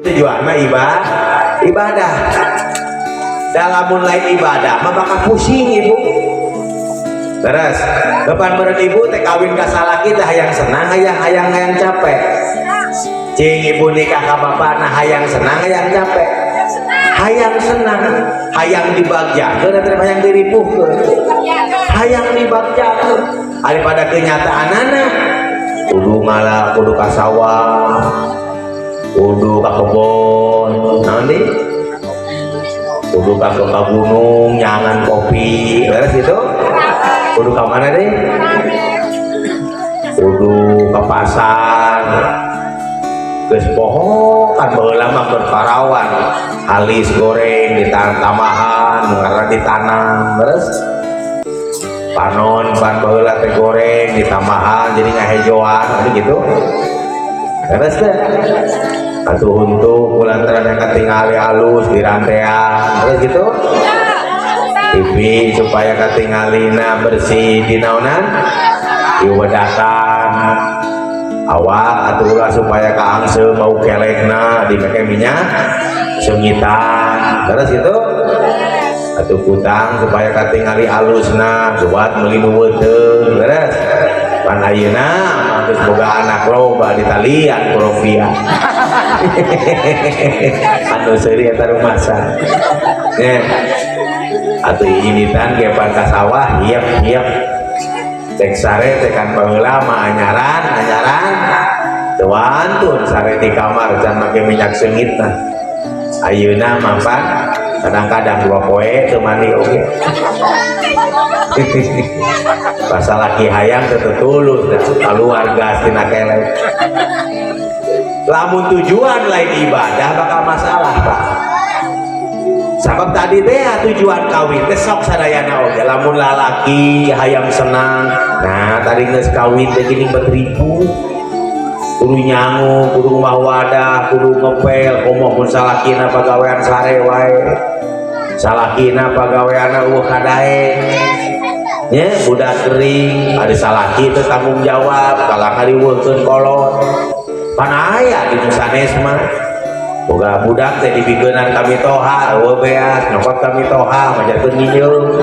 Tujuan mah ibadah. Dalam lain ibadah mah bakal pusing, Ibu. Terus depan meureun Ibu teh kawin ka salaki teh hayang senang, hayang hayang hayang capek? Cing, Ibu nikah ka bapak, nah, hayang senang, hayang capek? Hayang senang. Hayang dibagjakeun atau hayang diripuhkeun? Hayang dibagjakeun. Daripada kenyataanana kudu ngala, kudu ka sawah, kudu ka kebon, naon deui, kudu ka gunung nyangan kopi, beres gitu. Kudu ka mana deh, kudu ke pasar. Geus poho kan, baheula mah keur parawan alis goreng di tambahan ngaran ditanam. Terus panon pan baheula teh goreng ditambahan, jadi ngahejoan gitu. Terus teh atuh huntu kulantaran yang katingali halus dirantean terus gitu. TV supaya katingalina bersih dinaonan, diwedakan. Awak atuh ulah supaya kaangse bau kelekna dipake minyak seungitan. Terus itu atuh kutang supaya katingali alusna buat meuli nu weuteung. Terus pan ayeuna mah geus boga anak loba, ditalian ku ropia anu seuri eta rumasa nya. Atuh initan ge pan ka sawah hiep hiep cek sare teh kan. Baheula mah anyaran anyaran teu wantun sare di kamar can make minyak seungitna. Ayeuna mah pan kadang-kadang 2 poe teu mandi oge. Pasal laki hayang teu tulus keluar gas tina kelek. Lamun tujuan lain ibadah bakal masalah, Pak. Sabab tadi teh tujuan kawin teh sok sadayana oge lamun lalaki hayang senang. Nah, tadi geus kawin teh gini bet ribu, kudu nyangu, kudu mah wadah, kudu ngepel. Komo mun salakina pagawean sare wae, salakina pagaweanna euweuh kadae nya, budak kering ada salaki teh tanggung jawab kalah ngariweuhkeun kolot. Pan aya di nu sanes mah boga budak teh dibikeunan ka mitoha, euweuh beas, nyokot ka mitoha majarkeun nginjeum.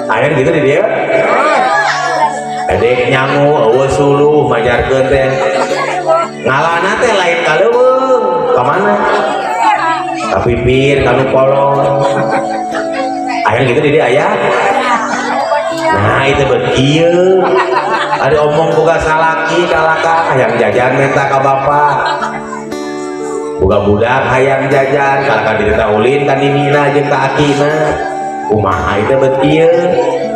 Aya gitu di dieu. Edek nyangu, euweuh suluh, majarkeun teh ngalana teh lain ka leuweung, ka mana, ka pipir ka nu kolot. Aya gitu di dieu aya. Nah, itu bet kieu ada omong boga salaki kalaka hayang jajan minta ka bapak, boga budak hayang jajan kalaka dirita ulin ka ninina jeung ka akina. Kumaha itu bet kieu?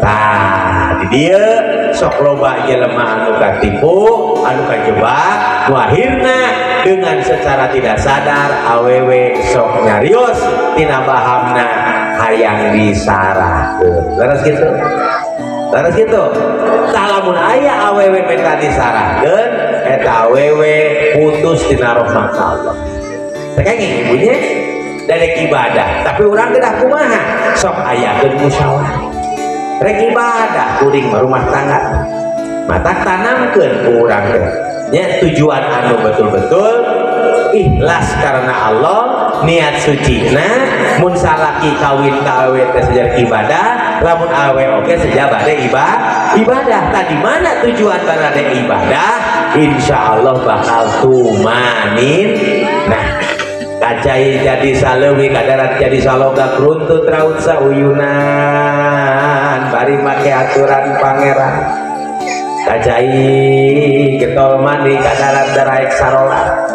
Tah, di dieu sok loba jelema anu katipu, anu kajebak, nu akhirna dengan secara tidak sadar awewe sok nyarios tina bahamna hayang disarahkeun. Leres gitu? Leres gitu? Tah, lamun aya awewe minta disarahkeun, eta awewe putus tina rahmat Allah. Teh ibunya dari ibadah, tapi urang kedah kumaha? Sok ayakeun musyawarah. Rek ibadah kuring rumah tangga, mata tanamkeun ku urang teh nya tujuan anu betul-betul ikhlas karena Allah, niat suci. Nah, mun salaki kawin ka awewe teh sejarah ibadah, lamun awewe oke sejarah bade ibadah. Tadi mana tujuan barade ibadah, insya Allah bakal tumanin. Nah, kacai jadi saleuwi, kadarat jadi saloga, kruntut raut sauyunan bari make aturan pangeran. Kacai getol mandi, kadarat daraek sarolat,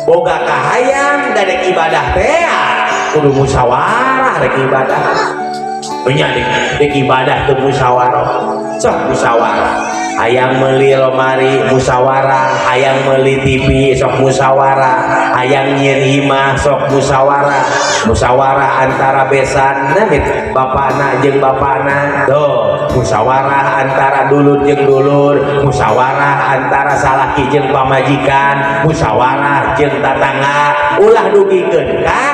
boga kahayang dadek ibadah teh kudu musyawarah. Rek ibadah nya dek ibadah teu musyawarah? Sok musyawarah. Hayang meuli lemari, musyawarah. Hayang meuli TV, sok musyawarah. Hayang nyieun imah, sok musyawarah. Musyawarah antara besan namit bapakna jeung bapakna tuh, musyawarah antara dulur jeung dulur, musyawarah antara salaki jeung pamajikan, musyawarah jeung tatangga. Ulah dugikeun ka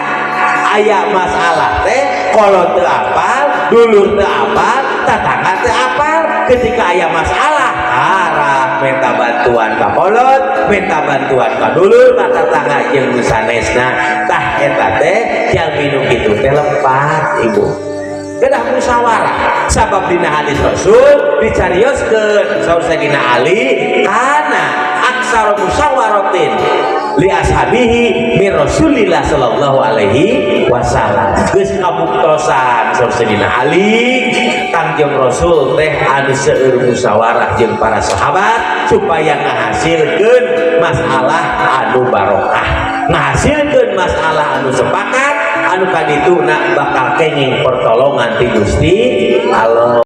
aya masalah teh kolot teu apal, dulur teu apal, tatangga teu apal. Ketika aya masalah arah Minta bantuan ka kolot, minta bantuan ka dulur, ka tetangga jeung nu sanesna. Tah, eta teh jalmi nu kitu teh lepat, Ibu. Kedah musyawarah, sabab dina hadis Rasul dicarioskeun saur Sayyidina Ali, kana aksara musyawaratin li ashabihi min Rasulillah sallallahu alaihi wasallam. Geus kabuktosan, saur Sayyidina Ali, Kangjeng Rasul teh anu seueur musyawarah jeung para sahabat supaya ngahasilkeun masalah anu barokah, ngahasilkeun masalah anu sepakat, anu kadituna bakal kenging pertolongan ti Gusti Allah.